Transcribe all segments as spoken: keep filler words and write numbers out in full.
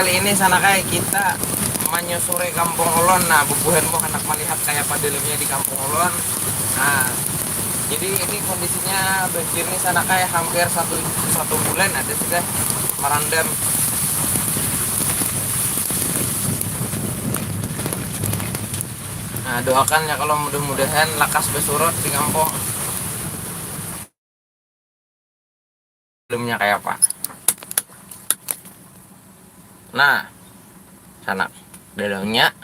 Kali ini sana kayak kita menyusuri kampung ulun. Nah, bubuhan mau hendak melihat kayak apa dalamnya di kampung ulun. Nah, jadi ini kondisinya banjir nih sana kayak hampir satu satu bulan ada sudah merendam. Nah, doakan ya kalau mudah-mudahan lakas besurut di kampung. Dalamnya kayak apa? Nah, sana dalamnya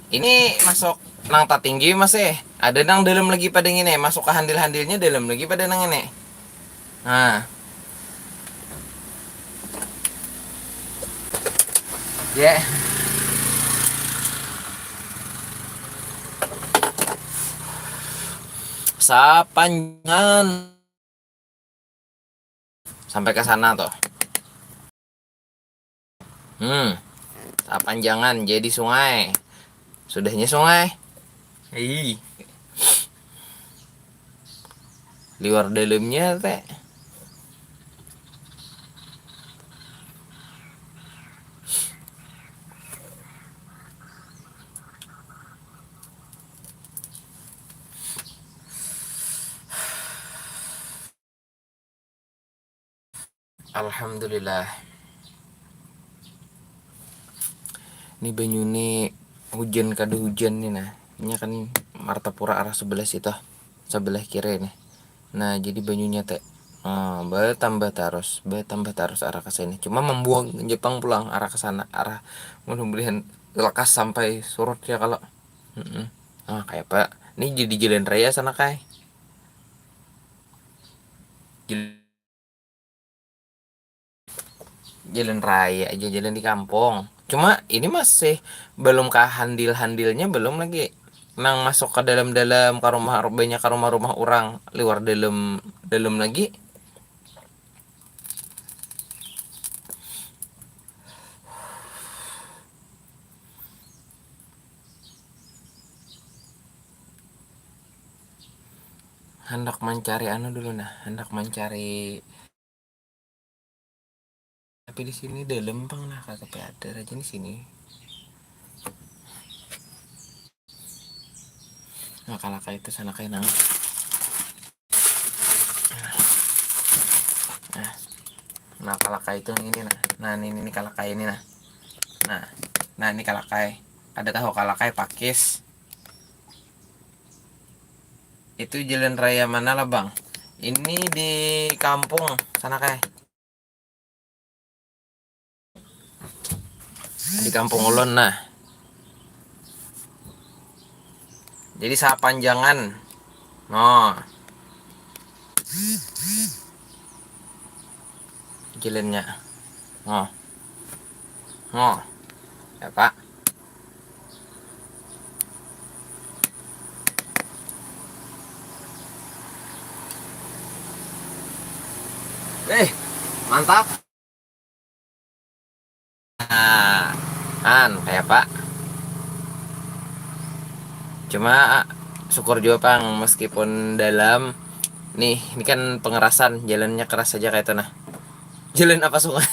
ini masuk nang tatinggi masih ada nang dalam lagi pada ngini, masuk ke handil-handilnya dalam lagi pada nang ini. Nah, ya, sapanjangan sampai ke sana tuh. Hmm, sapanjangan jadi sungai. Sudahnya sungai. Ih. Liwar dalamnya teh. Alhamdulillah. Ini banyu ni hujan kada hujan nih nah. Ini kan Martapura arah sebelah situ, sebelah kiri nih. Nah, jadi banyunya teh, eh, bertambah terus, bertambah terus arah ke sini. Cuma membuang Jepang pulang arah ke sana, arah mudah-mudahan lekas sampai surut ya kalau. Mm-mm. Ah, kayak apa? Ini jadi jalan raya sana kai. Jal- jalan raya aja, jalan di kampung. Cuma ini masih belum ke handil-handilnya, belum lagi nang masuk ke dalam-dalam ke rumah, banyak ke rumah-rumah orang liwar dalam dalam lagi. Hendak mencari anu dulu nah, hendak mencari. Tapi di sini dalam pang nah, kagak ada aja di sini. Nah, kalaka itu sana kayak nang. Nah, nah kalaka itu yang ini nah. Nah, ini ini kalaka ini nah. Nah, nah ini kalakai. Ada tahu kalakai pakis? Itu jalan raya mana lah, Bang? Ini di kampung sana kai. Di kampung ulun nah. Jadi sapanjangan. No. Jalannya. No. No. Ya, Pak. Eh, mantap. Nah, kan kayak apa? Cuma syukur juga pang meskipun dalam nih, ini kan pengerasan, jalannya keras aja kayak itu nah. Jalan apa sungai?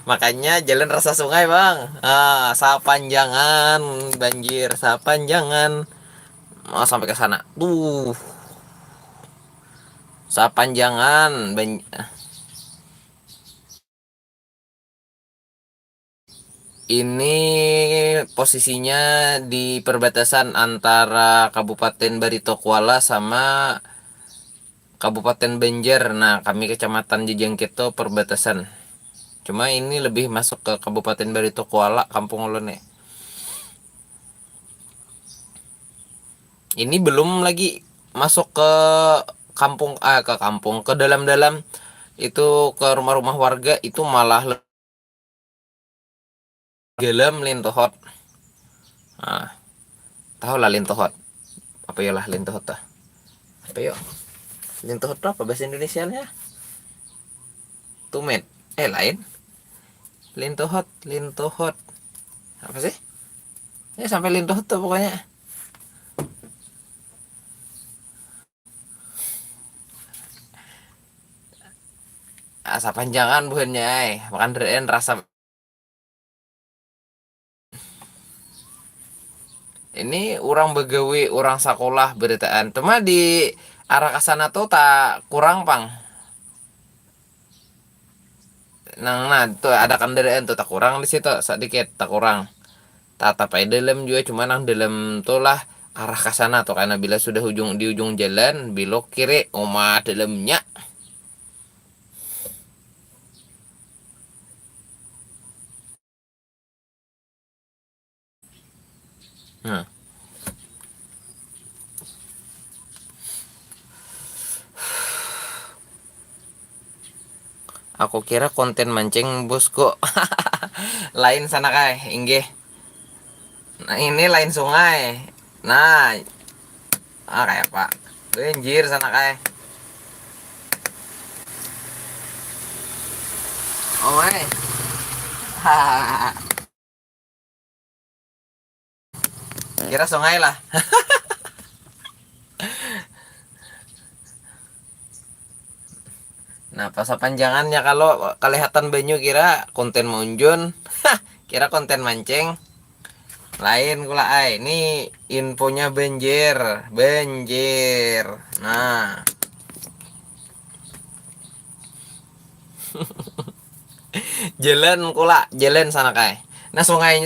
Makanya jalan rasa sungai, Bang. Ah, sapanjangan banjir, sapanjangan. Oh, sampai ke sana. Tuh. Sapanjangan banjir. Ini posisinya di perbatasan antara Kabupaten Barito Kuala sama Kabupaten Banjar. Nah, kami Kecamatan Jejangkit tuh perbatasan. Cuma ini lebih masuk ke Kabupaten Barito Kuala, kampung ulun nih. Ini belum lagi masuk ke kampung, ah, ke kampung, ke dalam-dalam itu, ke rumah-rumah warga itu malah gelem lintohot. Nah, tahu lah lintohot. Apa ya lah lintohot tah? Apa yo? Lintohot tuh apa bahasa Indonesianya? Tumit. Eh, lain. Lintohot, lintohot. Apa sih? Ya sampai lintohot tuh pokoknya. Sapanjangan buhannya ai, makan reen rasa. Ini urang bagawi, urang sakulah barataan. Cuma di arah ka sana tu takurang pang. Nang nah tu ada kandaraan tu takurang di situ sadikit takurang. Tatap ai dalam jua, cuma nang dalam tu lah arah ka sana tu, karena bila sudah ujung, di ujung jalan bilok kiri, uma dalamnya. Nah. Aku kira konten mancing, bosku. Lain sana kai, inggih. Nah, ini lain sungai. Nah. Ah, kayak apa? Banjir sana kai. Oh, eh. Kira sungai lah. Nah, pas panjangannya kalau kelihatan banyu kira konten maunjun, kira konten mancing. Lain kula ai. Ini infonya banjir, banjir. Nah. Jalan kula, jalan sana kai. Nah, sungai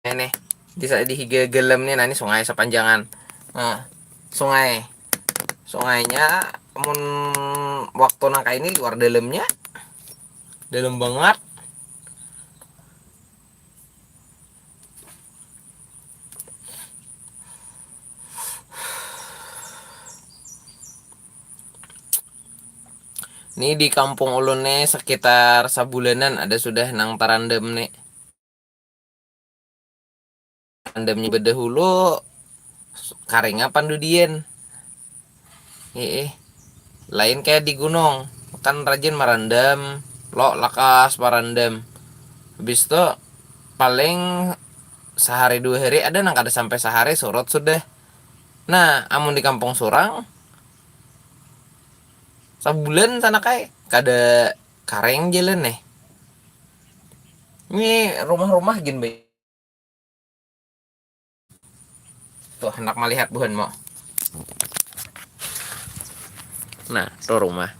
ini di sa-, di higa gelem nih, nah, ini sungai sapanjangan. Nah, sungai. Sungainya mun waktu nang kaini luar dalamnya. Dalam banget. Ni di kampung ulun nih sekitar sabulanan ada sudah nang tarandam nih. Tarandamnya bedahulu karinga pandudian. Heeh. Lain kayak di gunung, kan rajin marandam, lo lakas marandam. Habis tu paling sehari dua hari ada nang kada sampai sehari surut sudah. Nah, amun di kampung surang sabulan sana kai kada kareng jalan nih. Ini rumah-rumah gin baik. Tuh, hendak melihat buhan mau. Nah, tuh rumah.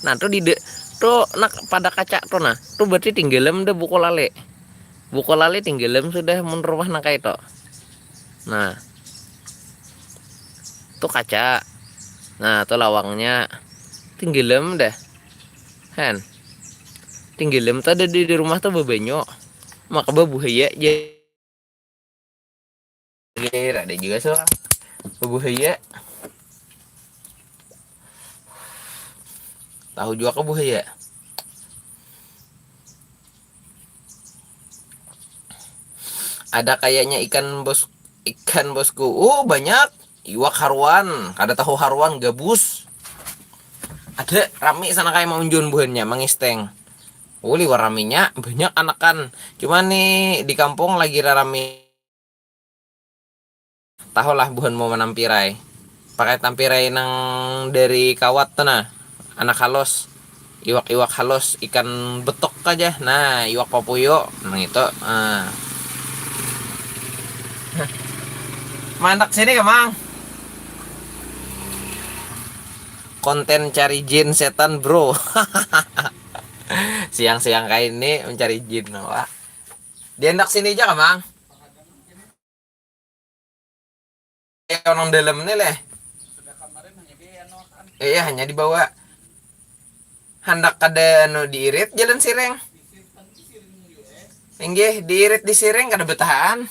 Nah, tuh di de, tuh nak pada kaca tuh nah. Tuh berarti tinggalam deh buku lale. Buku lale tinggalam sudah mun rumah nang kayak itu. Nah. Tuh kaca. Nah, tuh lawangnya. Tinggalam dah. Han. Tinggalam tuh ada di, di rumah tuh bebanyo. Maka bebuhaya aja. Ada juga seorang bebuhaya. Tahu juga ke buhaya. Ada kayaknya ikan bos, ikan bosku. Oh, banyak. Iwak haruan, kada tahu haruan gabus. Ada rami sana kayak maunjun buhannya mengisteng. Oh, liwar raminya banyak anakan. Cuma nih di kampung lagi rarami. Tahulah buhan mau menampirai. Pakai tampirai nang dari kawat tuh nah. Anak halus. Iwak-iwak halus, ikan betok aja. Nah, iwak papuyo nang itu. Nah. Mandak sini ke, Mang. Konten cari jin setan, bro. Siang-siang kayak ini mencari jin, wah. Diendak sini aja, Mang. Ya, orang dalam nih leh. Iya, hanya dibawa. Handak kada anu diirit jalan sireng. Inggih, diirit di sireng kada betahan.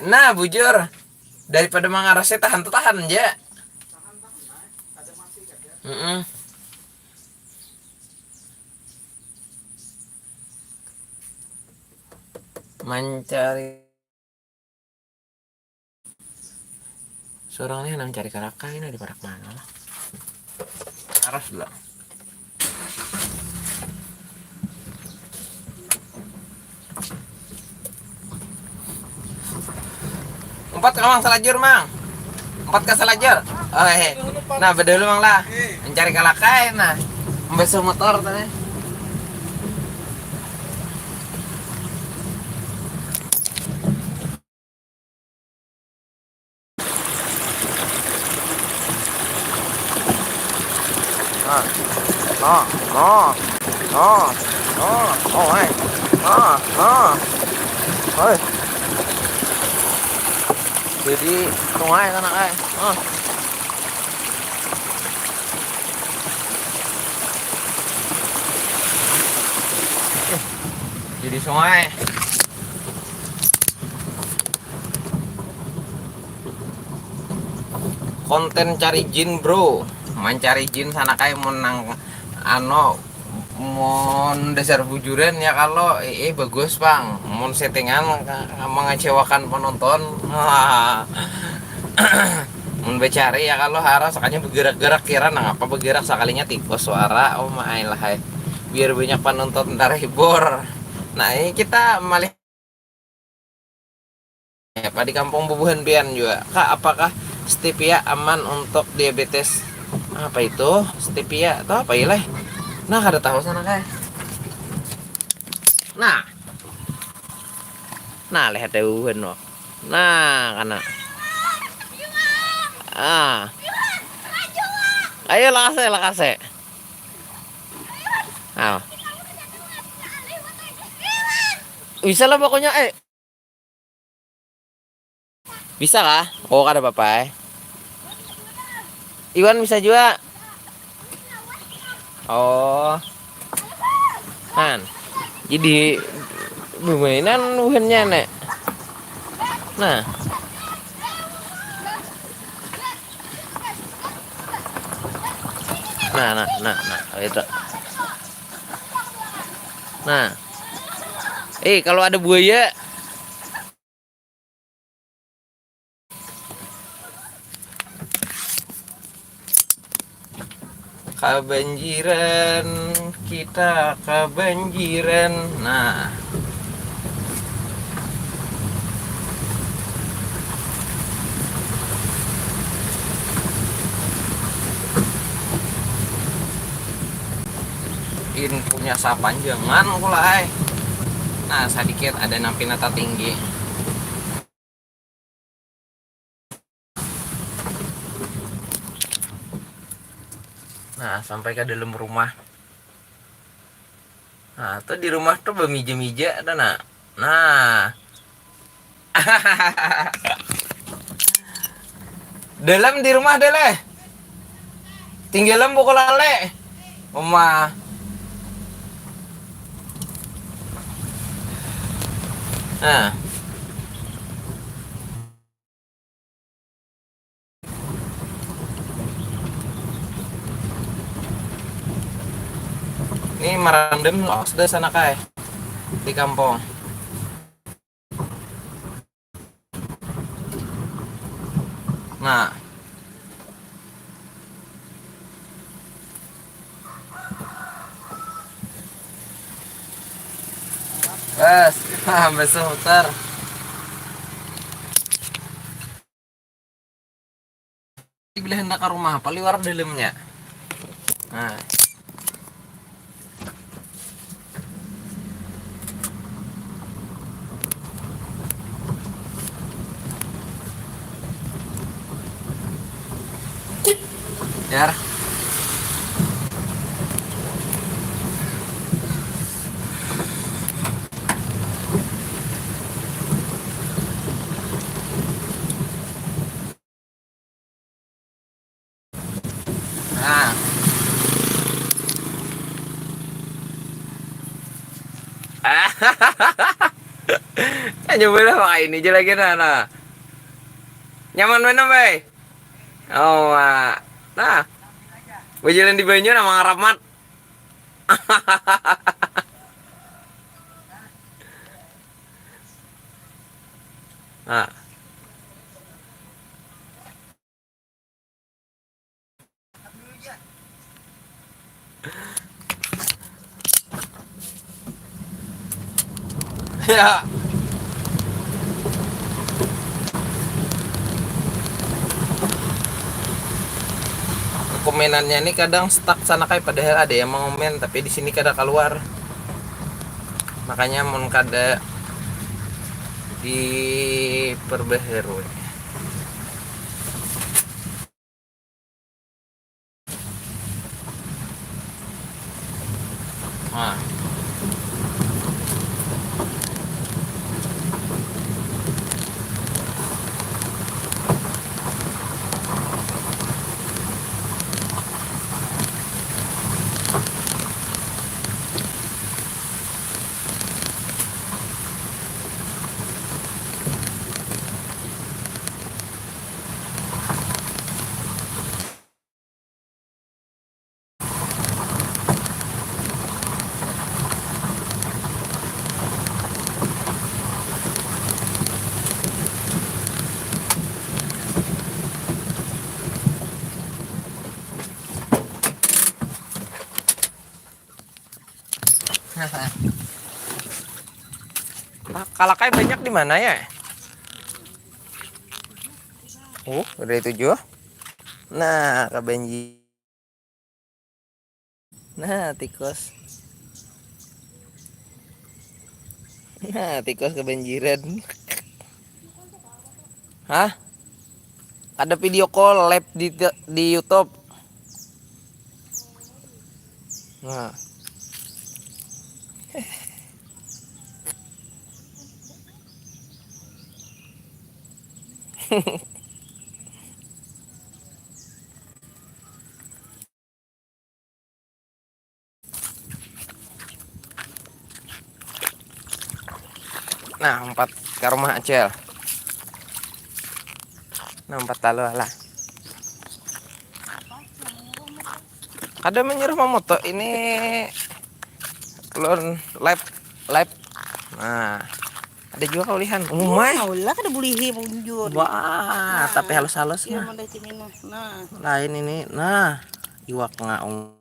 Nah, bujur. Daripada mangarasnya tahan tahan aja. Mm-mm. Mencari seorang ini nang cari karaka ini di parak mana lah. Aras dulu. Empat ke Mang salajur, Mang. Empat ke salajur. Oh, eh. Nah, bedulu mang lah. Mencari kalakai, nah. Membasuh motor tadi. Nah, nah, nah, nah, nah, oh, eh. Nah, nah. Hei. Jadi, sungai sana, eh. Nah. Jadi sungai. Konten cari jin, bro. Mancari jin sana kayak mun nang ano mun dasar bujuran ya kalau eh, eh, bagus bang, mun settingan mengecewakan penonton. Mun becari ya kalau harus sakanya bergerak-gerak kira nang apa bergerak sekalinya tikus suara oh my lah hai. Biar banyak penonton terhibur. Nah ini kita malih apa di kampung bubuhan pian juga kak apakah stevia aman untuk diabetes apa itu stevia atau apa ileh nah kada tahu sana kayak nah nah lihat deh bubuhan no nah karena ah ayo lakase lakase ah bisa lah pokoknya eh Bisa kah? Oh, kada apa-apa eh. Iwan bisa juga. Oh. Kan. Jadi permainan bukannya nek. Nah. Nah, nah, nah, nah, itu. Nah. Eh, kalau ada buaya Kabanjiran, kita kabanjiran. Nah. Inpunya sapanjangan kulai. Nah, sedikit ada nang pinata tinggi. Nah, sampai ke dalam rumah. Nah, tuh di rumah tuh bemija-mija ada nak. Nah. Dalam di rumah deh leh. Tinggalan buku lale. Uma. Nah. Ini merandem los deh sana kai di kampung. Nah. Bas, ah, besok muter. Bila hendak ke rumah apa liwar dalamnya. Nah. Yar. Nah. Hanya boleh pakai ini aja lagi nah, nah. Nyaman mana, Bay? Oh, Mak. Nah. Berjalan di banyu nama ngaramat. Nah. Ya. Komenannya ini kadang stuck sana, kayak padahal ada yang mengomen tapi di sini kada keluar, makanya mun kada diperbaharui. Nah. Kalakai banyak di mana ya? Oh, udah tujuh. Nah, kabanji. Nah, tikus. Nah, tikus kebanjiran. Hah? Ada video call live di di YouTube. Nah. Nah, umpat ke rumah Acel. Nah, umpat lalu lah. Kada menyuruh memoto ini, lon live, live. Nah, ada juga kaulihan. Umai. Nah, ulah kada bulihi munjur. Wah, nah, tapi halus-halus. Iya, nah. Nah. Lain ini. Nah, iwak ngaung.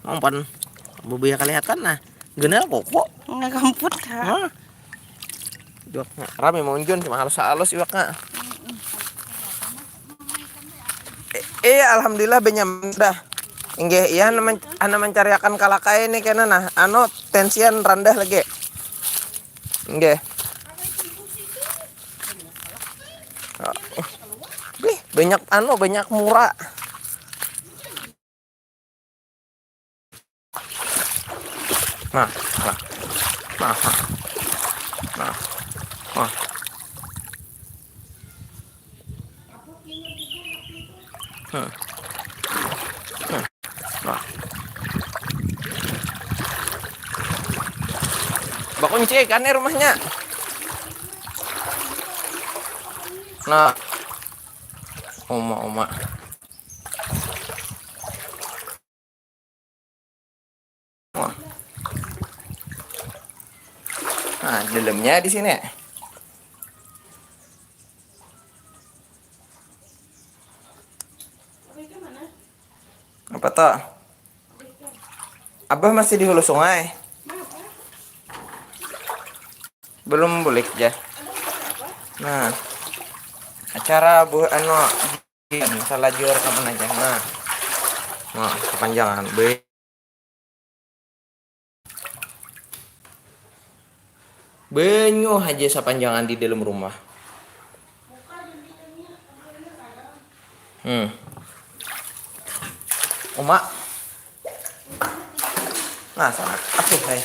Umpan bubuya kelihatan nah. Genal koko. Nggak kamput, Kak. Hah? Iwak rame maunjun cuma halus-halus iwaknya. Eh, eh, alhamdulillah benyaman dah. Inggih, iya, ana men- ana mencariakan kalakai ini kena nah. Anu, tensian rendah lagi. Inggih. Bih, banyak anu, banyak mura. Nah, nah. Nah, nah. Nah. Nah. Hmm. Hmm. Nah. Bakunci kan nih rumahnya. Nah. Uma, uma. Nah, dalamnya di sini. Apa toh? Abah masih di hulu sungai. Belum bulik ya. Nah, acara bu anu Iya, salajur kapan aja. Nah. Nah, kepanjangan. Be- Banyu aja sapanjangan di dalam rumah. Hmm. Uma. Nah, sangat. Aduh, hai.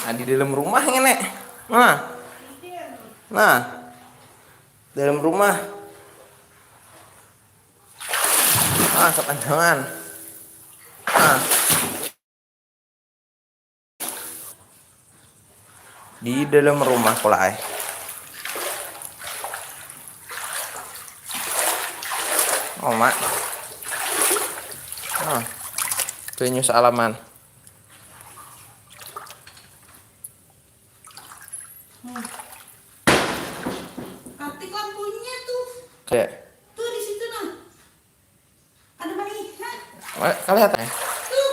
Nah, di dalam rumah ini. Nah. Nah. Dalam rumah. Ah, sapanjangan. Ah. Di dalam rumah pula ai. Oh, mak. Ah. Banyu salaman. Hmm. Katik lampunya tuh. Kayak. Tuh di situ nah. Ada melihat. Wah, kelihatan ya? Tuh.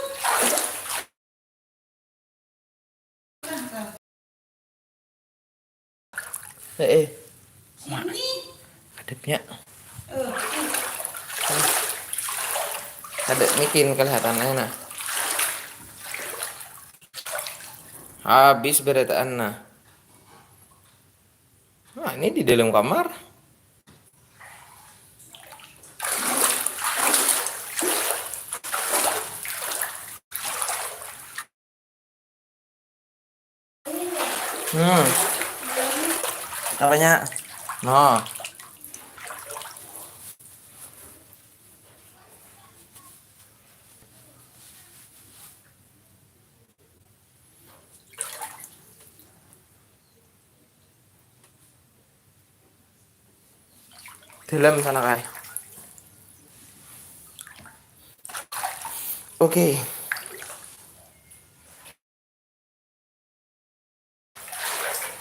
Eh, eh. Sini. Adepnya. Eh, tuh. Kada mungkin kelihatannya nah. Habis berataan nah. Nah, ini di dalam kamar. Hmm. Apanya? No. Dalam sana kai. Oke.